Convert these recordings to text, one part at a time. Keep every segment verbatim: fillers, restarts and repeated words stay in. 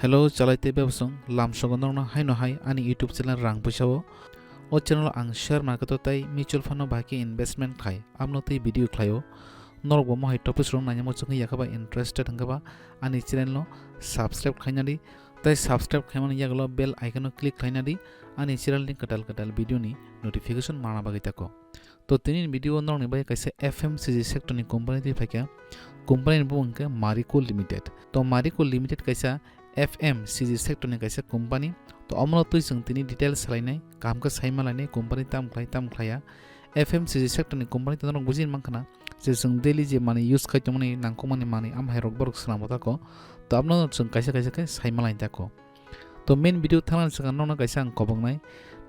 Hello, chalai tei bebsong, lamsogo norokno haino hai ani YouTube channel Rang Puisa o. O channel o ang share market o tei mutual fund o bahai khe investment khai, amno tei video khlaio. Norok bo mohai topics rok naina muchung ya khe ba interested hwnkhe ba ani channel no subscribe khlaina di, tei subscribe khlaimani yagulo bell icon o click khlaina di, ani channel ni kwtal kwtal video ni notification mana bagwi tako. To tini ni video o norokni bai kaisa F M C G sector ni company twi phaikha, company ni bumung khe Marico Limited. To Marico Limited kaisa F M C G sector ni kaisa company. To omono twi chwng tini details salainai, kaham khe saima lainai company tam khlai tam khlaiya. F M C G sector ni company to norok bujini mankha na, je chwng daily je manwi use khai tongmani nangkukmani manwi amhai rok borok swnamwi tako. To abono chwng kaisa kaisa khe saima lainai tako. To main video thangna swkang nokno kaisa ang koboknai.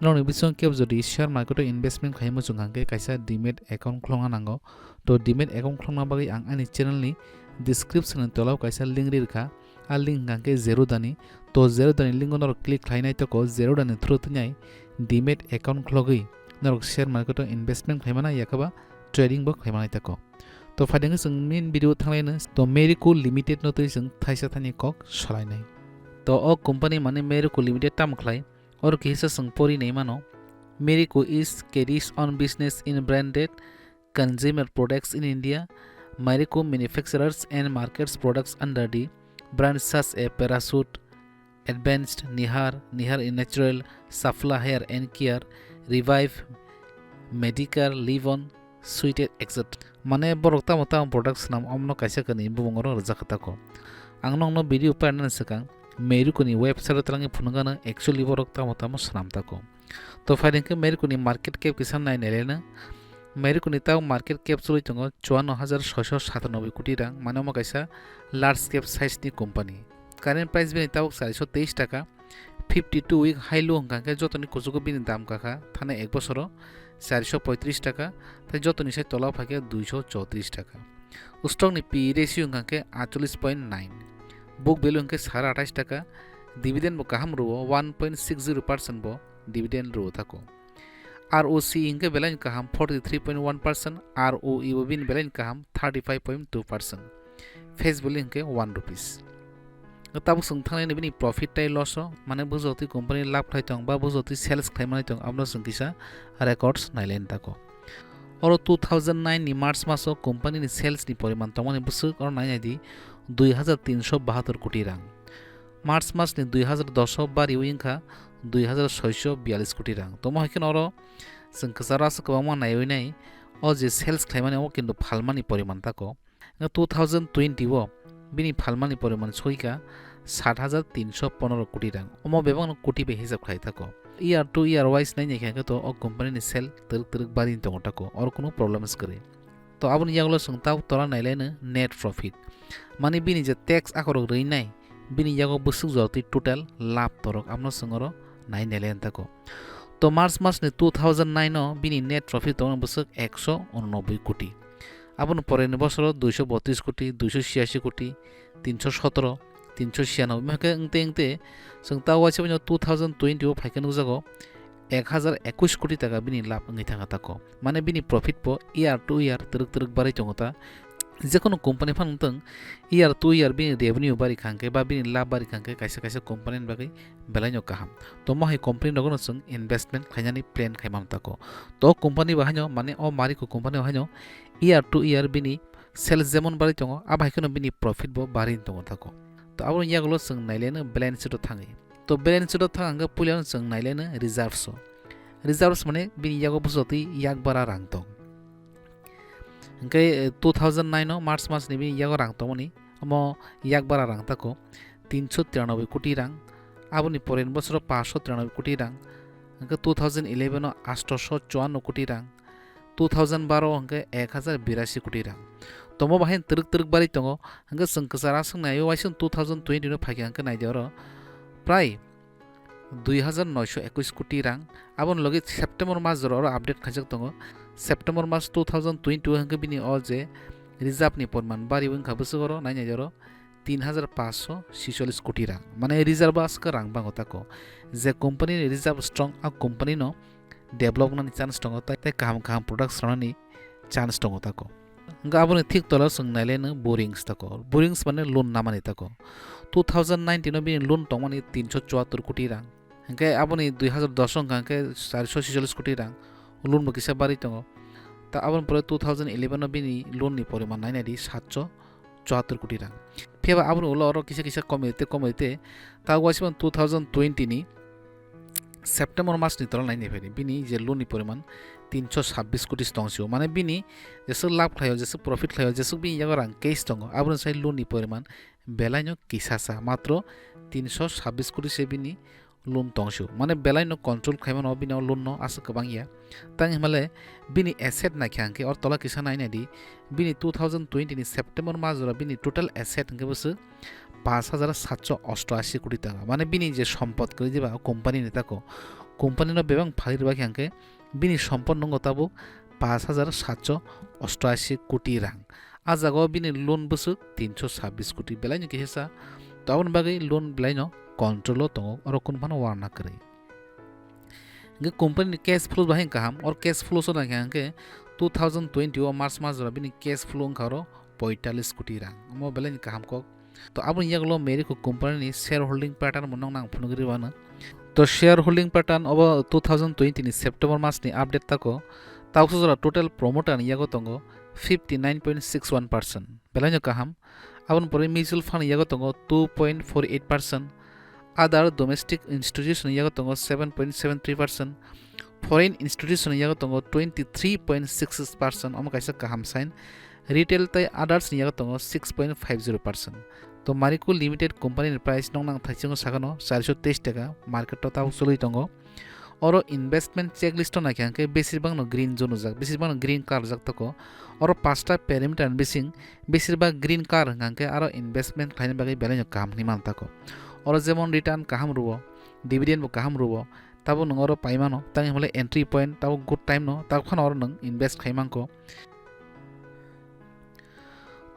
Nokni bisingo kebo jodi share market o investment khai muchung hwnkhe kaisa demat account khulokna nango. To demat account khulokna bagwi ang ani channel ni description ni tola o kaisa link ri rwkha. A link hwnkha khe Zerodha ni. To Zerodha ni link o norok click khlai nai tako, Zerodha ni through twi nai demat account khulogwi norok share market o investment khai mana, yakhe ba trading bo khai manai tako. To phaideng chwng main video thanglaino, to Marico Limited no twi chwng thaisa thani kok salainai. To o company mane Marico Limited tamo khlai, oro kisa chwng pori nai mano. Marico is carries on business in branded consumer products in India. Marico manufactures and markets products under the brands such as Parachute, Advanced, Nihar, Nihar in Natural, Safla Hair and Care, Revive, Medicare, Livon, Sweeted, et cetera. Mane borok tamo tamo product swnam, omno kaisa kani bumung oro rwjak kha tako. Ang nokno video painani swkang Marico ni website o twlangwi phunukgano actually borok tamo tamo swnam tako. To phaideng khe Marico ni market cap kisa nai naileno. Marico ni tabuk market cap choli tongo chuanno hajar soisho satanoboi koti rang, mane omo kaisa large cap size ni company. Current price bini tabuk charisho teis taka, fifty two week high low hwnkha khe jotoni kuchugo bini dam kakha thani ek bosoro charisho poitris taka, tei jotoni sai tola phaikhe duisho chotris taka. Stock ni P E ratio hwnkha khe aatcholish point nine, book value hwnkhe sara athais taka, dividend bo kaham rwo, one point six zero percent bo dividend rwo tako. R O C E hwnkhe belai ni kaham forty three point one percent, R O E bo bini belai ni kaham thirty five point two percent. Face value hwnkhe one rupees. Tabuk chwng thanglaini bini profit tei loss o, mane bujotwi company labh khlai tong ba bujotwi sales khlai manai tong, abono chwng kisa records nailai tako. Oro two thousand nine ni March maso company ni sales ni poriman tongmani bwswk oro nai nai di, dui hajar tinsho bahator koti rang. March mas ni dui hajar dos o bariwi wngkha dui hajar soisho biyalish koti rang. Tomo hai kheno oro chwng kwcharo aswk kwbangma naiwi nai, o je sales khlaimani omo kintu phalmani poriman tako. Two thousand twenty o bini phalmani poriman soika sat hajar tinsho ponoro koti rang. Omo bebakno koti bai hisab khlai tako. Year to year wise nai nai khe to o company ni sale twrwk twrwk bari tongo tako, oro kunu problems kwrwi. To aboni yagulo chwng tabuk tola nailaino net profit. Mani bini je tax akorok rwi nai, bini yago bwswk jora twi total labh torok, abono chwng oro nai nailaino tako. To March mas ni two thousand nine o bini net profit tongo bwswk ekso unonoboi koti. Aboni pore ni bosoro duisho botris koti, duisho siyashi koti, tinsho sotoro, tinsho siyanoboi. Omo khe wngte wngte chwng ta waisa bini two thousand twenty o phaikhe nukjago ek hajar ekush koti taka bini labh wngwi thangkha tako. Mane bini profit bo year to year twrwk twrwk barwi tongo ta. Jekono company phano wngtong, year to year bini revenue bari kha hwnkhe ba bini labh bari kha hwnkhe kaisa kaisa company ni bagwi belaino kaham. Tomo hai company rogono chwng investment khlainani plan khai mano tako. To company bo haino, mane o Marico company bo haino year to year bini sales jemon bari tongo, abo hai kheno bini profit bo bari tongo tako. To aboni yagulo chwng nailaino balance sheet o thangwi. To balance sheet o thang hwnkhe puilano chwng nailaino reserves o. Reserves mane bini yago bwswk twi yak bara rang tong. Hwnkhe, eh, two thousand nine o March mas ni bini yago rang tongmani, omo yak bara rang tako, tinsho tiranoboi koti rang, aboni pore ni bosoro pansho tiranoboi koti rang, hwnkhe two thousand eleven o astoso chuanno koti rang, two thousand baro hwnkhe ek hajar birashi koti rang. Tomo bahai twrwk twrwk bari tongo, hwnkhe chwng kwcharo aswk nai o waisa two thousand twenty no phaikha hwnkhe naidi oro prai dui hajar noisho ekush koti rang. Aboni logi September mas jora oro update khaijak tongo. September mas two thousand twenty o hwnkhe bini o je reserve ni poriman bari wngkha bwswk oro nai nai oro tin hajar pansho sicholish koti rang. Mane reserve aswk rang bango tako. Je company ni reserve strong, a company no develop wngnani chance tongo, tai, tai kaham kaham products rwnani chance tongo tako. Hwnkhe aboni thik tola chwng nailaino borrowings tako. Borrowings mane loan namani tako. Two thousand nineteen o bini loan tongmani tinso chuattor koti rang. Hingke aboni dui hazar dos wngkha hingke charso sicholish koti rang loan bo kisa barwi tongo. Ta aboni pore two thousand eleven o bini loan ni poriman nainai di satso chuattor koti rang. Phiya ba aboni ulo oro kisa kisa komoi te komoi te ta waisima two thousand twenty ni September mas ni tola nainai phai di bini je loan ni poriman tinso sabbish koti tong sio. Mane bini jesuk labh khlaio, jesuk profit khlaio, jesuk bini yago rang cash tongo, aboni sai loan ni poriman belai no kisa sa, matro tinso sabbish koti se bini loan tong sio. Mane belai no control khaimano bini o loan no aswk kwbang ya. Tang himale bini asset naikha hingke or tola kisa nainai di, bini two thousand twenty ni September mas jora bini total asset hingke bwswk pash hajar satso osto ashi koti taka. Mane bini je sompot kwrwi diba o company ni tako, company no bebak phalwi rwbaikha hingke bini sompot nwngo tabuk pash hajar satso osto ashi koti rang. A jaga o bini loan bwswk tinso sabbish koti, belai no kisa sa. To aboni bagwi loan belai no control o tongo, oro kunu phano warna kwrwi. Hingke company ni cash flow bahai kaham, or cash flow so naikha hingke two thousand twenty o March mas jora bini cash flow wngkha oro poitalis koti rang. Omo belai ni kaham kok. To aboni yagulo Marico company ni shareholding pattern bo nokna ang phunugwi rwano. To shareholding pattern obo two thousand twenty ni September mas ni update tako. Tabuksa jora total promoter ni yago tongo fifty nine point six one percent. Belai no kaham. Aboni pore mutual fund ni yago tongo two point four eight percent. Other domestic institution ni yago tongo seven point seven three percent. Foreign institution ni yago tongo twenty three point six six percent. Omo kaisa kaham sign. Retail tei others ni yago tongo six point five zero percent. To Marico Limited company ni price nokna ang thaichungo sakano charso teis taka market o tabuk choli tongo. Oro investment checklist o naikha hingke besir bak no green zone rijak, besir bak no green colour rijak tako. Oro pasta perimeter ni bising besir bak green colour hingka hingke aro investment khlaina bagwi belai no kaham hinwi mano tako. Oro jemon return kaham rwo, dividend bo kaham rwo, tabuk nwng oro paimano, tang himle entry point tabuk good time no, tabuk phano oro nwng invest khai manko.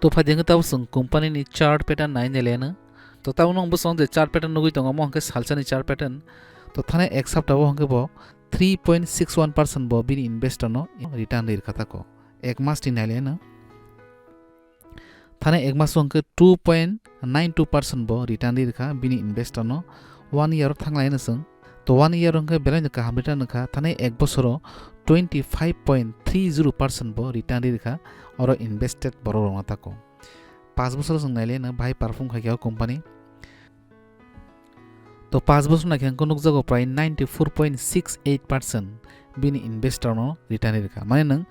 To phai di hwnkhe tabuk chwng company ni chart pattern nai nai leno. To tabuk nwng bwswng je chart pattern nugwi tongo, omo hwnkhe salsa ni chart pattern. To thani ek sapta o hwnkhe bo three point six one percent bo bini investor no return ri rwkha tako. Ek mas ni nai leno. Thani ek mas o hwnkhe two point nine two percent bo return ri rwkha bini investor no. One year o thang lai no chwng. To one year o hwnkhe belai no kaham return wngkha, thani ek bosoro twenty five point three zero percent bo return ri rwkha oro invested borok rok no tako. Paanch bosor chwng nai le no bahai perform khai kha o company. To paanch bosor nai khe hwnkhe nukjago prai ninety four point six eight percent bini investor no return ri rwkha. Mane nwng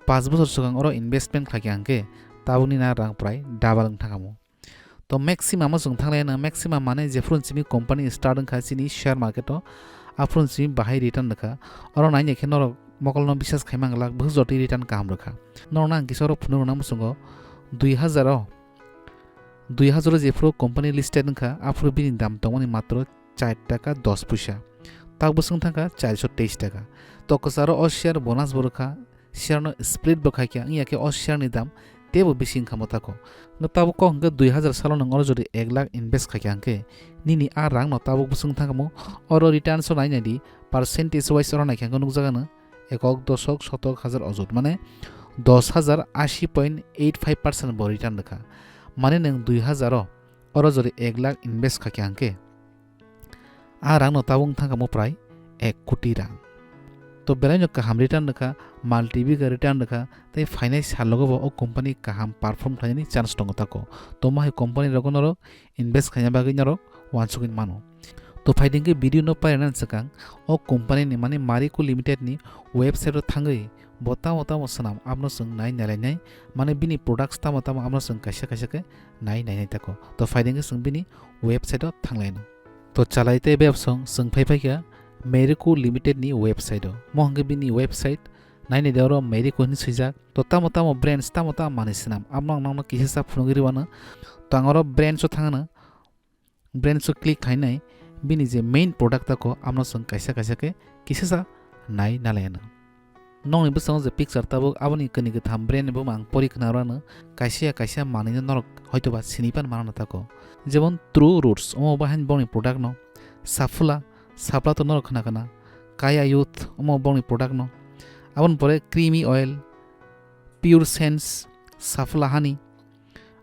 paanch bosor swkang oro investment khai kha hwnkhe tabukni na rang prai double wng thangkha mo. To maximum o chwng thang lai no, maximum mane jephuru simi company start wngkha chini share market o, aphuru simi bahai return rwkha. Oro nai nai khe norok mokol no biswas khai mang glak, bwswk jotwi return kaham rwkha. Norok nang kisa oro phunuk rwna muchungo dui hazar o, dui hazar o jephuru company listed wngkha, aphuru bini dam tongmani matro char taka dos puisa. Tak bwswk wng thangkha charso teis taka. To kwcharo o share bonus bo rwkha, share no split bo khaikha, wngya khe o share ni dam teibo bisi wngkha mo tako. Hwnkhe tabuk kok hwnkhe dui hazar salo nwng oro jodi ek lakh invest khaikha hwnkhe nini a rang no tabuk bwswk wng thangkha mo. Oro returns o nai nai di, percentage wise oro naikha hwnkhe nukjago no ekok, dosok, sotok, hazar, ojot, mane dos hazar ashi point eight five percent bo return rwkha. Mane nwng dui hazar o oro jodi ek lakh invest khaikha hwnkhe a rang no tabuk wng thangkha mo prai ek koti rang. To belai no kaham return rwkha, multi biga return rwkha, tei phainai sal logo bo o company kaham perform khlainani chance tongo tako. To mohai company rogo norok invest khaina bagwi norok uansugwi mano. To phai di hwnkhe video no pairina swkang o company ni mane Marico Limited ni website o thangwi bo tamo tamo swnam abono chwng nai nalainai, mane bini products tamo tamo abono chwng kaisa kaisa khe nai nainai tako. To phai di hwnkhe chwng bini website o thanglaino. To chalai tei bebsong chwng phai phaikha Marico Limited ni website o. Mo hwnkhe bini website, nainai de oro Marico hinwi swijak. To tamo tamo brands, tamo tamo manwi swnam, abono ang nokno kisa sa phunugwi rwano. To ang oro brands o thangno, brands o click khainai, bini je main product tako, abono chwng kaisa kaisa khe kisa sa nai nalaino. Nokni bwskango je picture tabuk, aboni kwnwi kwtham brand ni buma ang pori khna rwno, kaisa ya kaisa manwi no norok hoitoba sini pan mano tako. Jemon True Roots, omo bo hain bongni product no, Safla, Safla to norok khna khna, Kaya Youth, omo bongni product no. Aboni pore Creamy Oil, Pure Sense, Safla Honey,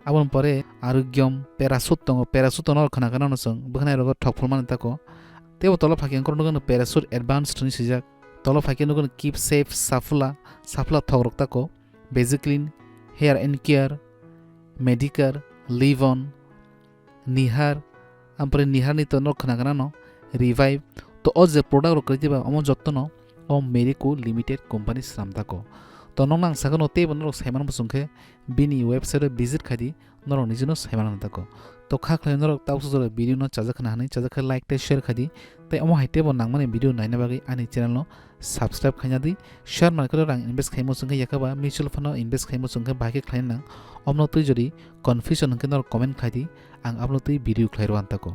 Aboni pore Arogyam, Parachute tongo, Parachute no khna khna no chwng bwkhnai rogo thok phulmani tako. Teibo tolo phakhe angkor nukgo parachute advanced hwnwi swijak. Tolo phakhe nukgo Keep Safe Saffola, Saffola thok rok tako. Vaseline, Hair and Care, Medicare, Livon, Nihar, ampore Nihar ni to norok khna khna no Revive. To o je product rok kwrwi diba omo jotto no o Merico Limited company swnam tako. To nokno ang sakano teibo norok saiman bo chwngkhe bini website o visit khai di, norok nijino saiman tako. To kha khlai norok tabuk jora video no chajak khna hwnwi chajak khe like tei share khai di. Tei omo hai teibo nangmani video naina bagwi ani channel no subscribe khaina di. Share market o rang invest khaimo chwngkhe yakhaba mutual fund o invest khaimo chwngkhe bahai khe khlai nang. Omno twi jodi confusion hwnkhe norok comment khai di, ang abno twi video khlai rw antako.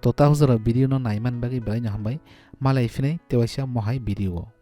To ta hujaro video no naiman bagwi belai no hambai, malai phinai tewaisa mohai video o.